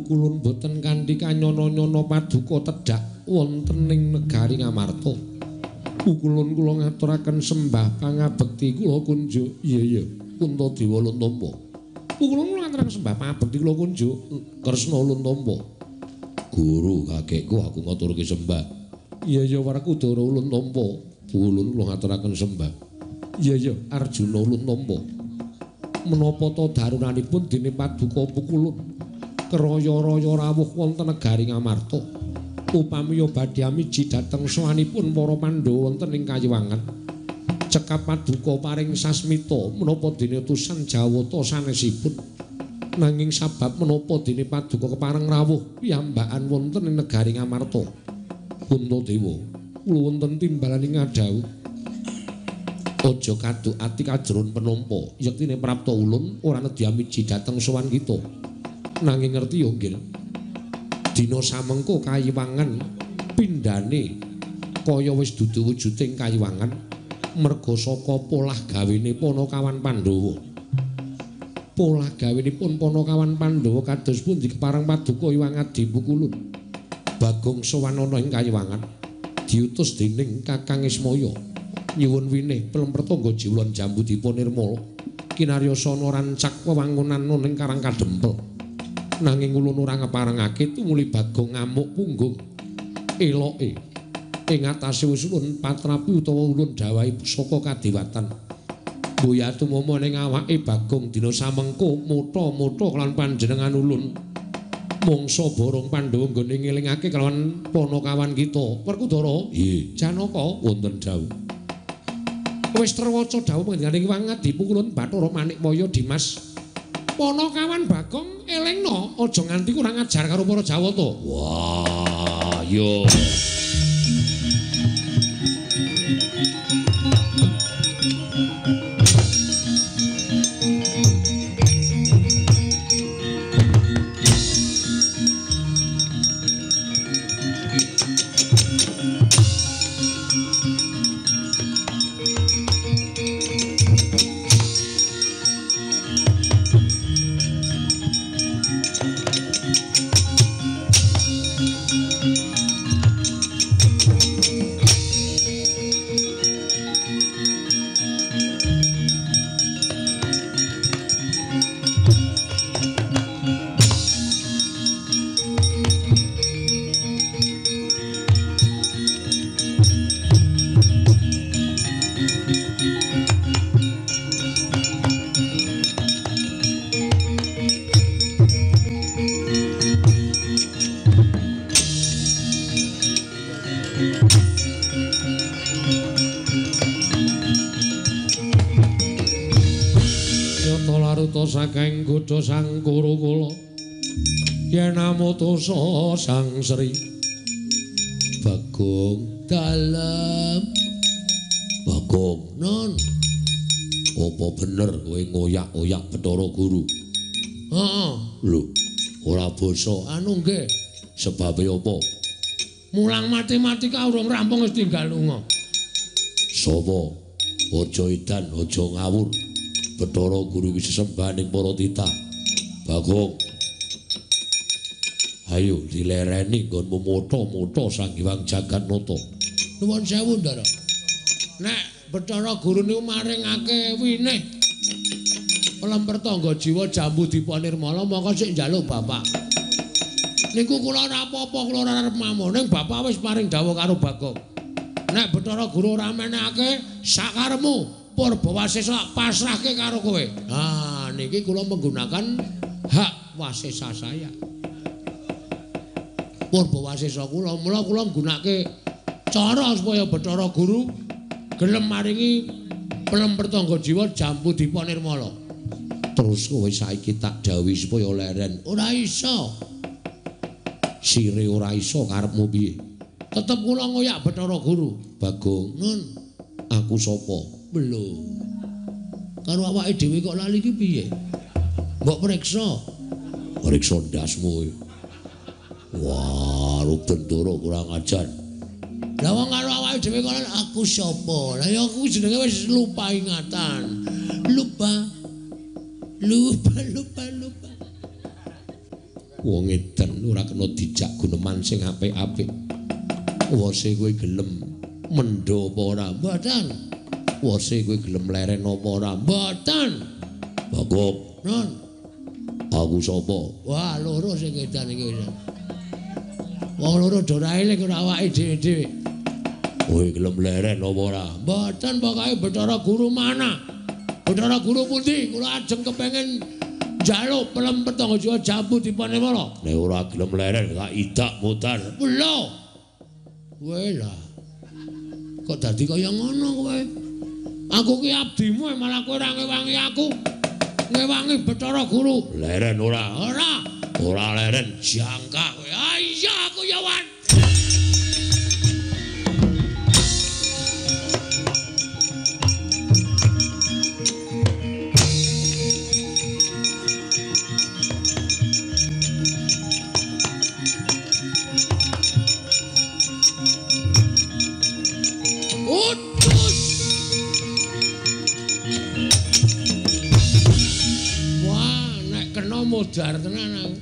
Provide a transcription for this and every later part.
Pukulun boten kanthi kanyono-nyono paduka tedhak wonten ing negari Ngamarta. Pukulun kula ngaturaken sembah pangabekti kula kunjuk. Iya iya, Puntadewa ulun tampa. Pukulun kula ngaturaken sembah pangabekti kula kunjuk. Kresna ulun tampa. Guru kakekku aku ngaturke sembah. Iya iya Werkudara ulun tampa. Pukulun kula ngaturaken sembah. Iya iya Arjuna ulun tampa. Menapa ta darunanipun dene paduka Pukulun kraya-raya rawuh wonten negari Ngamarta. Upamiya badhe amiji dhateng sowanipun para Pandhawa wonten ing Kayiwangan. Cekap paduka paring sasmita menapa dene utusan Jawata sanesipun. Nanging sabab menapa dene paduka kepareng rawuh piyambakan wonten ing negari Ngamarta. Puntadewa, kula wonten timbalaning ngadhawuh. Aja kaduk ati kajron penampa, yektine prapta ulun ora nedhi amiji dhateng sowan kita. Nanging ngerti ya nggih. Dina samengko Kayiwangan pindhane kaya wis dudu wujuding Kayiwangan merga saka polah gawene Panakawan Pandhawa. Polah gawenipun Panakawan Pandhawa kados pundi kepareng paduka Hyang Adi Pukulun. Bagong sowan ana ing Kayiwangan diutus dening Kakang Ismaya nyuwun winih Plempertangga Jiwlan Jambudipa Nirmala kinaryosana rancak wewangunan ning Karang Kadempel. Nanging ulun ora ngeparengake tumuli Bagong ngamuk punggung eloke ing atase wis ulun patrapi utawa ulun dawahi pusaka kadewatan. Boya tumama ning awake Bagong dina samengko mutha-mutha kelawan panjenengan ulun. Mangsa borong Pandhawa nggone ngelingake kelawan panakawan kita. Werkudara, nggih, Janaka wonten dawuh. Wis terwaca dawuh panjenengane Hyang Adi Pukulun Bathara Manikmaya Dimas. Panakawan Bagong elingno aja nganti kurang ajar karo para Jawata. Wah, yo. Saking godha sang Kurukula yen amutusa Sang Sri Bagong dalem. Bagong non, apa bener kowe ngoyak-oyak Bathara Guru? Heeh. Lho, ora basa anu nggih. Sebabe apa? Mulang matematika urung rampung wis tinggal lunga. Sapa? Aja edan, aja ngawur. Bathara Guru iki sesembahaning para titah. Bagong, ayo dilereni nggonmu motha-motha Sang Hyang Jagatnata. Nuwun sewu, Ndara. Nek Bathara Guru niku maringake winih Plempertangga Jiwa Jambudipa Nirmala mongko sik njaluk bapak. Niku kula ora apa-apa, kula ora arep mamung. Ning bapak wis paring dawuh karo Bagong. Nek Bathara Guru ora menehake sakaremu Purba Wasesa pasrahke karo kowe. Nah, niki kula menggunakan hak wasesa saya. Purba Wasesa kula, mula kula nggunakake cara supaya Bathara Guru gelem maringi Plempertangga Jiwa Jambudipa Nirmala. Terus kowe saiki tak dawuhi supaya leren. Ora iso. Sire ora iso karepmu piye? Tetep kula ngoyak Bathara Guru. Bagong, nun, aku sapa? Belum. Karo awake dhewe kok lali iki piye? Mbok periksa. Periksa ndasmu. Wah, Rubendara kurang ajar. Lah wong karo awake dhewe kok aku sapa? Lah ya aku jenenge wis lupa ingatan. Lupa. Lupa, lupa, lupa. Wong edan ora kena dijak guneman sing apik-apik. Wose kowe gelem mendho apa ora? Mboten. Wose kowe gelem leren apa ora? Mboten. Bagong, non. Aku sapa? Wah, loro sing edan iki. Wong loro do ora eling ora awake dhewe-dhewe. Kowe gelem leren apa ora? Mboten, pokoke Bathara Guru mana? Bathara Guru pundi? Kula ajeng kepengin njaluk pelem petang jiwa jambu Dipanewala. Nek ora gelem leren tak idak mutar. Lho. Kowe lah. Kok dadi kaya ngono kowe? Aku ki abdimu malah kowe ora ngewangi aku. Ngewangi Bathara Guru. Leren ora? Ora. Ora leren jangka kowe. Ah iya aku ya wan. Modar tenan aku.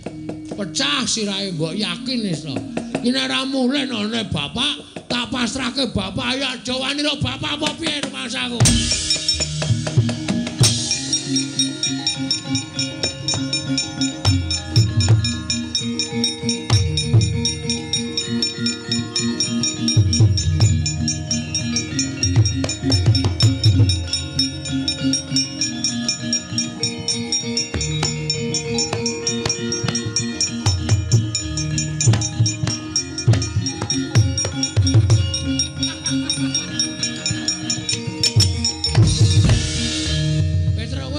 Pecah sirahe mbok yakin wis to. Iki nek ora mulih nane bapak, tak pasrahke bapak ya aja wani ro bapak apa piye rumangsaku.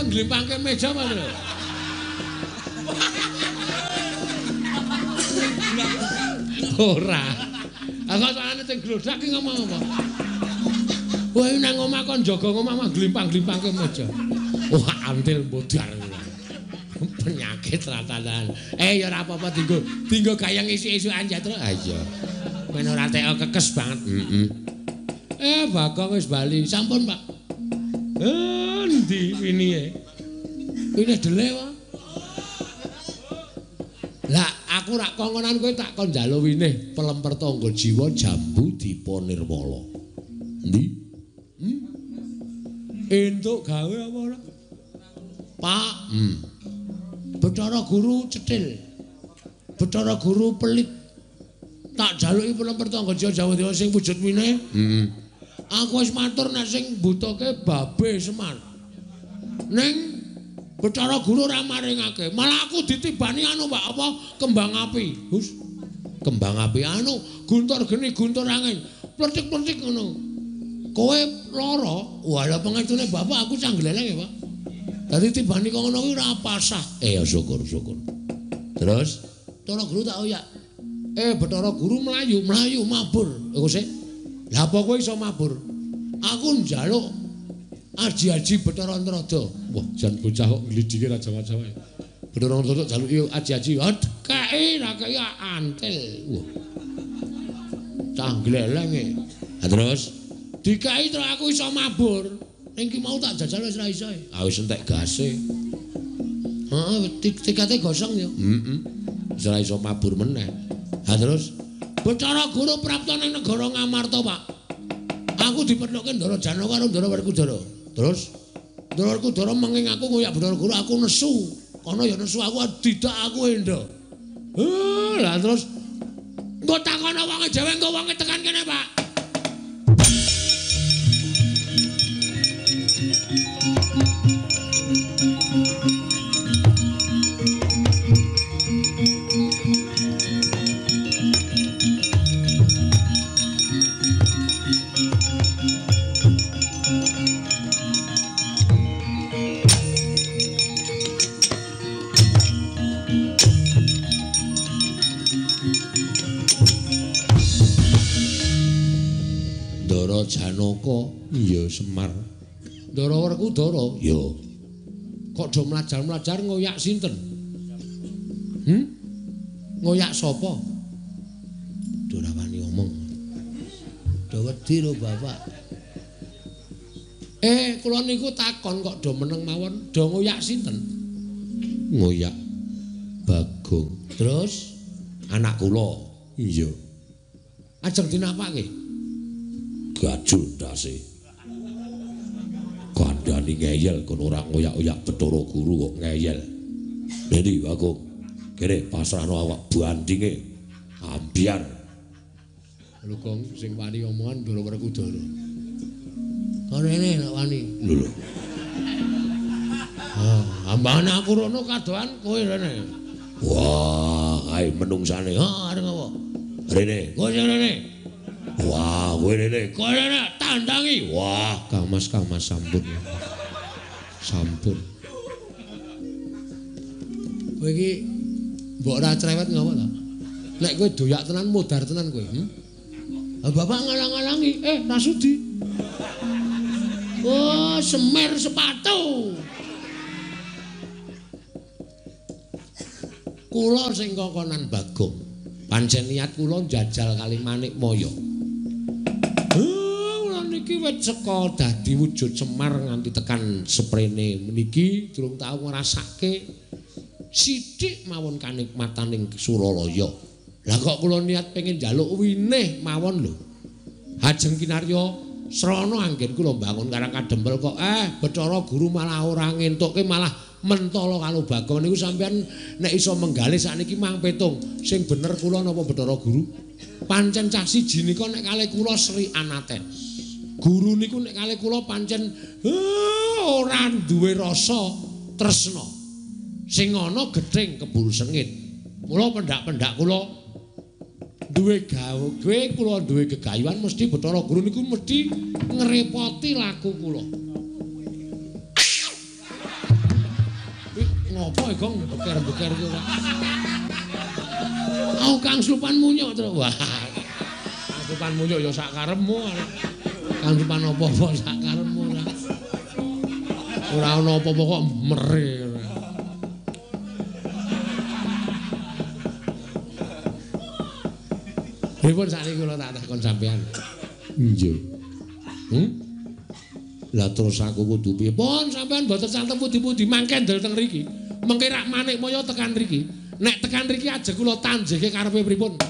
Glimpangke meja apa lho? Ora. Aku sakjane sing glodak ki ngomong apa? Kowe nang omah kon jaga omah mah glimpang-glimpangke meja. Wah, antil modar. Penyakit ratanan. Eh ya ora apa-apa dinggo dinggo gayeng isuk-isukan ya, Tru. Ah iya. Men ora teko kekes banget. Heeh. Eh Bagong wis bali. Sampun, Pak. Endi winihe? Wine dele wae. Lah aku rak kongkonan kowe tak kon njaluk winih pelemper tangga jiwa jambu Dipa Nirmala. Endi? Hmm? Entuk gawe apa ora? Pak. Hmm. Bathara Guru cethil. Bathara Guru pelit. Tak jaluki pelemper tangga jiwa jambu Dipa sing wujud winih. Heeh. Aku wis matur nek sing mbutuhke babe Semar. Ning Bathara Guru ora maringake. Malah aku ditibani anu Pak, apa kembang api. Hus. Kembang api anu guntur geni guntur angin. Plecik-plecik ngono. Kowe lara, wah pengestune bapak aku cah gleleng ya, Pak. Dadi tibani kok ngono kuwi ora pasah. Eh ya syukur, syukur. Terus Bathara Guru tak oyak. Eh Bathara Guru mlayu, mlayu mabur. Iku sik. Lah apa kowe iso mabur? Aku njaluk aji-aji Bathara Antrada. Wah, jan bocah kok nglidike ra jawa-jawa. Bathara Antrada jaluki aji-aji. Kei ra kei antil. Wah. Cah glelenge. Lah terus dikai terus aku iso mabur. Ning ki mau tak jajal wis ra iso. Ah wis entek gase. Heeh, tikate gosong ya. Heeh. Wis ra iso mabur meneh. Lah terus Bathara Guru prapta ning negara Ngamarta, Pak. Aku dipethuke Ndara Janaka karo Ndara Werkudara. Terus Ndara Werkudara menging aku ngoyak Bathara Guru, aku nesu. Kono ya nesu aku didak aku endo. Lah terus engko takono wonge dhewe engko wonge tekan kene, Pak. Janaka iya Semar. Ndara Werkudara ya. Kok do mlajar-mlajar ngoyak sinten? Hmm? Ngoyak sapa? Do ora wani omong. Do wedi lho bapak. Eh kula niku takon kok do meneng mawon, do ngoyak sinten? Ngoyak Bagong. Terus anak kula. Iya. Ajeng dinapake? Gajul ndase. Kandhani ngeyel kono ora ngoyak-oyak Bathara Guru kok ngeyel. Endi Bagong? Kene pasrahno awak bandinge. Ambyar. Lho Gong sing wani omongan Ndara Werkudara. Kono rene nek wani. Lho lho. Ah, ambane aku rono kadohan kowe rene. Wah, kae menungsane. Ha, arep apa? Rene, kowe sing rene. Wah, kowe rene. Kowe rene tandangi. Wah, Kang Mas, Kang Mas sampun. Sampun. Kowe iki mbok ora cerewet ngopo ta? Nek kowe doyak tenan modar tenan kowe, Bapak ngalang-alangi, ra sudi. Oh, semer sepatu. Kula sing kokonan Bagong. Pancen niat kula njajal kali Manikmaya. Kula niki wit saka dadi wujud Semar nganti tekan seprene meniki durung tau ngrasake sithik mawon kanikmataning Suralaya. Lah kok kula niat pengen njaluk winih mawon lho. Ajeng kinarya srana anggen kula mbangun Karang Kadempel kok Bathara Guru malah ora ngentukke malah mentala karo Bagong niku sampean nek iso menggalih sakniki mang petung sing bener kula napa Bathara Guru. Pancen cah siji nika nek kalih kula Sri Anaten. Guru niku nek kalih kula pancen ora duwe rasa tresna. Sing ana gething keburu sengit. Mula pendak-pendak kula duwe gawe kula duwe gegayuhan mesti Bathara Guru niku mesti ngrepoti laku kula. Ngopo Gong beker-beker iki ora? Aku Kang Slupan munyuk terus. Wah. Kang Slupan munyuk ya sak karepmu. Kang Slupan apa-apa sak karepmu ora. Ora ana apa-apa kok mere. Pripun sakniki kula tak takon sampean? Nggih. Lah terus aku kudu piye? Pun sampean mboten santem pundi-pundi mangke ndel teng mriki. Mengke rak Manikmaya tekan mriki. Nek tekan mriki ajeng kula tanjihke karepe pripun?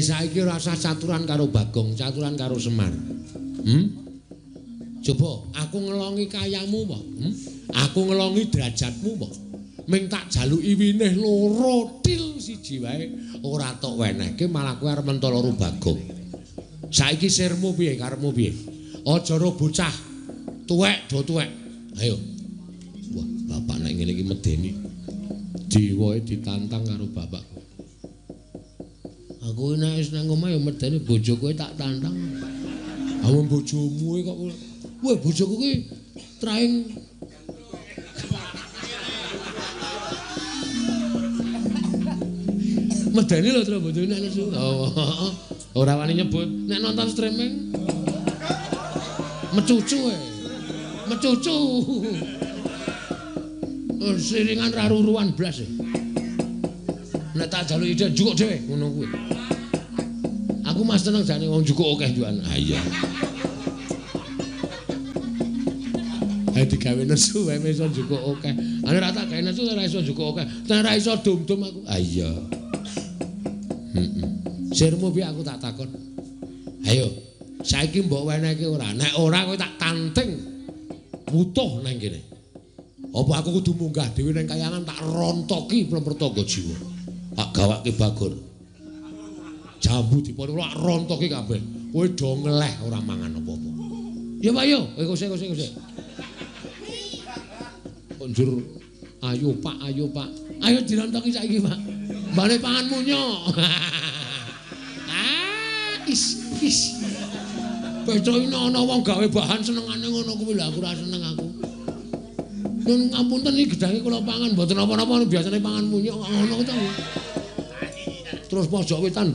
Saiki ora usah caturan karo Bagong, caturan karo Semar. Coba aku ngelongi kayamu apa? Aku ngelongi derajatmu apa? Ming tak jaluki winih loro til siji wae ora tok wenehke malah kowe arep mentala karo Bagong. Saiki sirmu piye karepmu piye? Aja ro bocah tuwek do tuwek. Ayo. Wah, bapak nek ngene iki medeni. Jiwae ditantang karo bapak. Aku nek wis nang omah ya medeni bojoku tak tantang. Awong bojomu kok. Wah, bojoku ki traing medeni lho tro bojone nek nesu. Oh, ora wani nyebut. Nek nonton streaming mecucu e. Mecucu. Siringan ra ruruan blas e. Nek tak jaluki ide njukuk dhewe ngono kuwi. Aku mas seneng jane wong njukuk akeh njukan. Ha iya. Ayo digawe nesu wae iso njukuk akeh. Ane ra tak gawe nesu ora iso njukuk akeh. Nek ora iso dum-dum aku. Ha iya. Heeh. Sirmu piye aku tak takon. Ayo, saiki mbok wenehke ora? Nek ora kowe tak tanting wutuh nang kene. Apa aku kudu munggah dhewe nang kayangan tak rontoki plempertangga jiwa. Tak gawake Bagor. Jambu dipon tak rontoki kabeh. Kowe do ngeleh ora mangan apa-apa. Ya Pak yo, kose kose kose. Kok njur ayo Pak, ayo Pak. Ayo dirontoki saiki Pak. Mbane pangan munyuk. Ah, is is. Pecoke ana wong gawe bahan senengane ngono kuwi lho aku ora seneng aku. Nun ngapunten iki gedange kula pangan mboten napa-napa biasane pangan munyuk kok ngono to. Terus pojok wetan.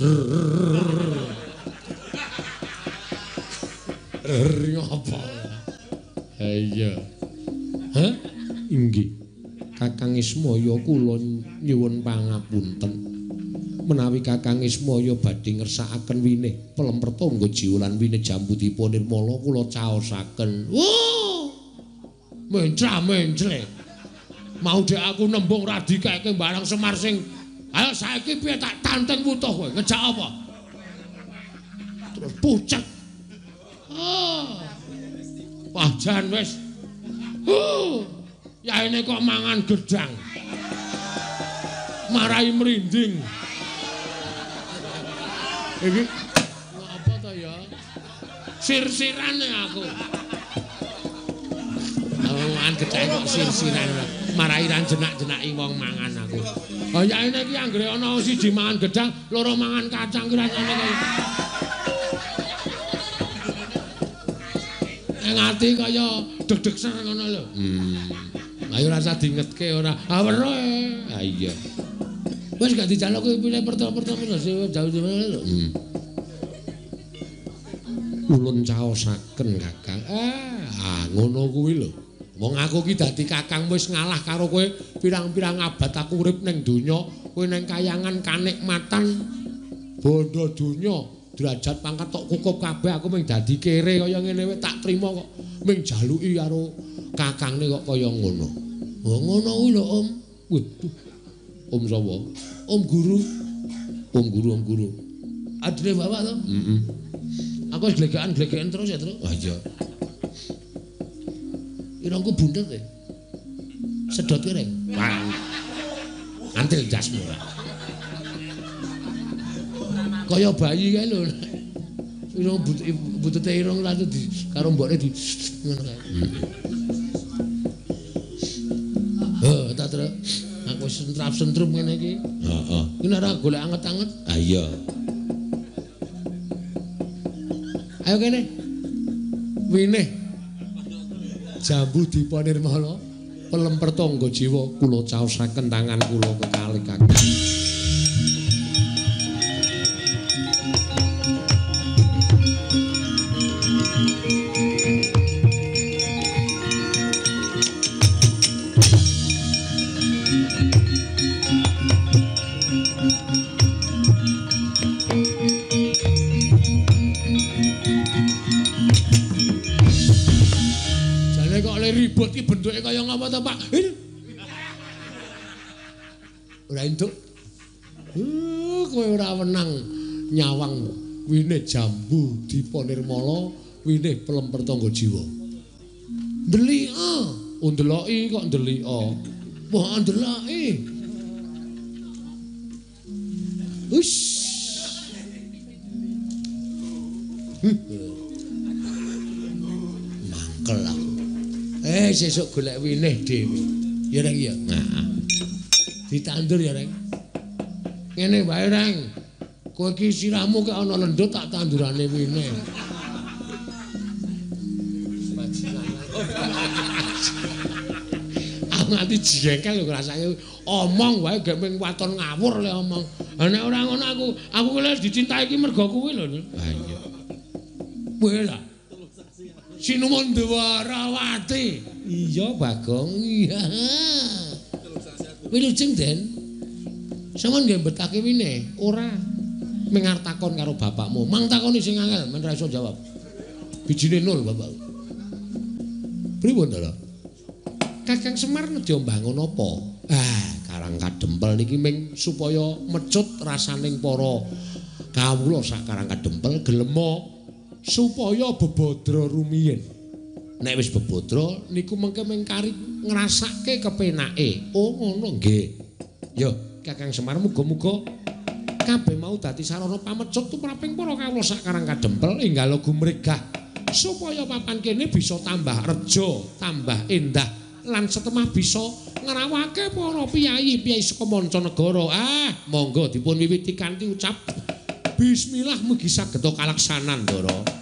Ngopo? Ha iya. Hah? Inggih. Kakang Ismaya kula nyuwun pangapunten. Menawi Kakang Ismaya badhe ngersakaken winih pelem pertangga jiwa lan winih jambu dipa nirmala kula caosaken. Wuh! Mencra-mencre. Mau dek aku nembung ra dikeke barang Semar sing ayo saiki piye tak tanteng wutuh kowe ngejak apa? Terus pucet. Oh. Wah jan wis. Yaene kok mangan gedang. Marai merinding. Iki apa to ya? Sir-sirane aku. Aku mangan gedang kok sir-siran. Marai ra jenak-jenaki wong mangan aku. Oh yaene iki anggere ana siji mangan gedang, loro mangan kacang ki rasane kaya. Ing ati kaya deg-deg ser ngono lho. Ayo rasa dingetke ora. Ah weruh. Ha iya. Wis gak dijaluk kowe pilih pertama-pertama jauh-jauh lho. Ulun caosaken Kakang. Ah ngono kuwi lho. Wong aku ki dadi kakang wis ngalah karo kowe pirang-pirang abad aku urip ning donya, kowe ning kayangan kanikmatan bondo donya. Derajat pangkat tok kukup kabeh aku mung dadi kere kaya ngene wae tak trima kok mung jaluki karo kakangne kok kaya ngono. Oh ngono kuwi lho Om. Waduh. Om sapa? Om Guru. Om Guru, Om Guru. Adine bapak to? Heeh. Aku wis glegekan-glegekan terus ya, Truk. Ah iya. Irungku bunder e. Sedot kowe, Reng. Wah. Antil jasmu. Kaya bayi kae lho. Irung butute irung langsung di karo mbokne di ngono kae. Heh, ta Truk. Aku sentrap-sentrum ngene iki. Heeh. Iki nek ora golek anget-anget. Ha iya. Ayo kene. Winih. Jambu Dipa Nirmala pelem pertangga jiwa kula caosaken tangan kula kekalih kakang. Ribut ki bentuke kaya ngapa to, Pak? Ora entuk. Kowe ora wenang nyawang winih jambu Dipa Nirmala, winih pelem pertangga jiwa. Ndelika, ndeloki kok ndelika. Wah, ndeloki. Ush. Mangkel aku. Sesuk golek winih dhewe. Ya Reng ya. Heeh. Ditandur ya Reng. Ngene wae Reng. Kowe iki sirahmu kek ana lendut tak tandurane winih. Aku nganti jengkel lho rasane omong wae gek mung waton ngawur le omong. Ha nek ora ngono aku lek dicintai iki mergo kuwi lho. Ha iya. Kowe lah. Sinuwun Dwarawati. Iya, Bagong. Iya. Wilujeng, Den. Sampeyan nggih mbetake winih? Ora. Ming arep takon karo bapakmu. Mang takoni sing angel, men ra iso jawab. Bijine nol bapak. Pripun to, Kakang Semar nedya mbangun apa? Ah, Karang Kadempel niki ming supaya mecut rasaning para kawula sak Karang Kadempel gelema supaya bebadra rumiyin. Nek wis bebadra niku mengke ming kari ngrasake kepenake. Oh ngono nggih. Ya, Kakang Semar muga-muga kabeh mau dadi sarana pamecut tumraping para kawula sak Karang Kadempel enggal gumregah supaya papan kene bisa tambah reja, tambah endah lan setemah bisa ngrawake para piyayi-piyayi saka mancanegara. Ah, monggo dipun wiwiti kanthi ucap bismillah mugi saged kalaksanan, Ndara.